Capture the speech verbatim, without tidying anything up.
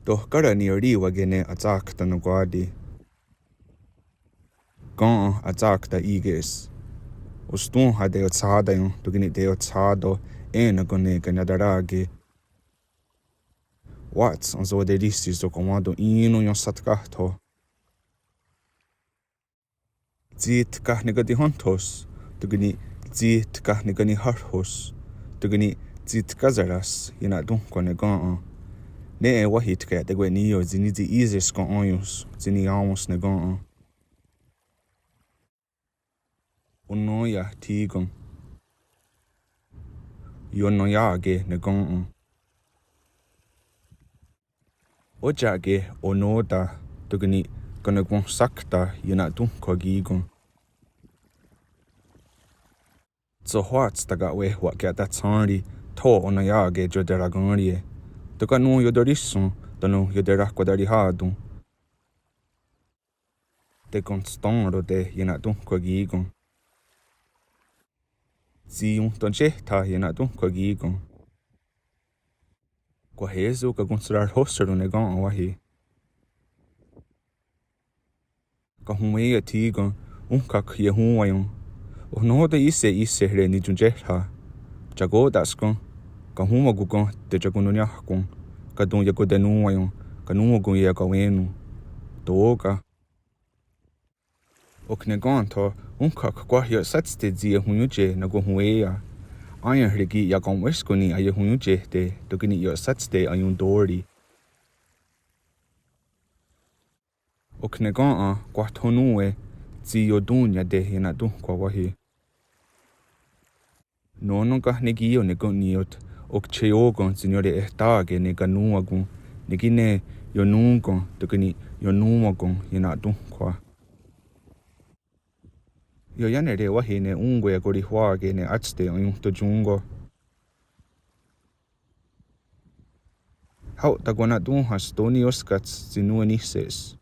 Tohkára niiorì:wake ne atsákta nonkwá:ti. Kèn:'en atsákta í:ke's. Ostòn:ha teiotshá:taien, tóka' ni' teiotshá:tawen é:neken ne kaniatará:ke. Wáts ensowaterihsís' ok enwá:ton' í:non ionsatkátho'. Tsi tkahnekatihónthos, tóka' ni' tsi tkahnekanihárhos, tóka' ni' tsi tkáseras iena'tónhkwa ne kèn:'en. Nè:'e wáhi tkaia'takwé:ni' tsi ní:tsi í:se's kèn:'en ó:ien's tsi niiá:wen's ne kèn:'en. Onnén:ia thí:ken. Ionnén:iake ne kèn:'en. Ótia'ke onò:ta, tóka' ni' kanekwenhsákta iena'tónhkwa kí:ken. Tsohwáts taka'we' wa'ke'tatshén:ri tho onnén:iake tioterakèn:rie. Tóka' nón: iotoríshen tánon ioterahkwatarihá:ton. Tekentstén:rote' iena'tónhkwa kí:ken. Tsi ionhtentsiéhtha iena'tónhkwa kí:ken. Kwah é:so kakontsherarhóhseron ne kèn:'en wáhi. Kahonwé:ia thí:ken, ónhka'k iehón:waien. Oh nahò:ten í:se í:sehre' nitiontsiéhrha. Tiakò:ten's ken, kahón:wakon ken teiakononniáhkwen, káton iakotenòn:waien, kanón:wakon iakawé:non. Tó:ka'. Ok ne kéntho, ónhka'k kwah io'shátste' tsi iehonnióntie' nakahonwé:ia. Aienhre' ki' iakaon'wéskwani' aiehonnióntiehte' tóka' ni' io'shátste' aiontó:ri. Ok ne kèn:'en kwah tho nón:we tsi iotónniate' iena'tónhkwa wáhi. Nó:nen ken ne kí:ken ne ken' ní:ioht, ok tsi ió:ken tsi niió:re' ehtà:ke ne kanón:wakon, ne kí:ken ionón:ken tóka' ni' ionón:wakon iena'tónhkwa. Ioiánere' wáhi ne ón:kwe akorihwà:ke ne átste' aionhtotión:ko. Hao' takwana'tón:hahs tó: niióskats tsi nón:we níhse's.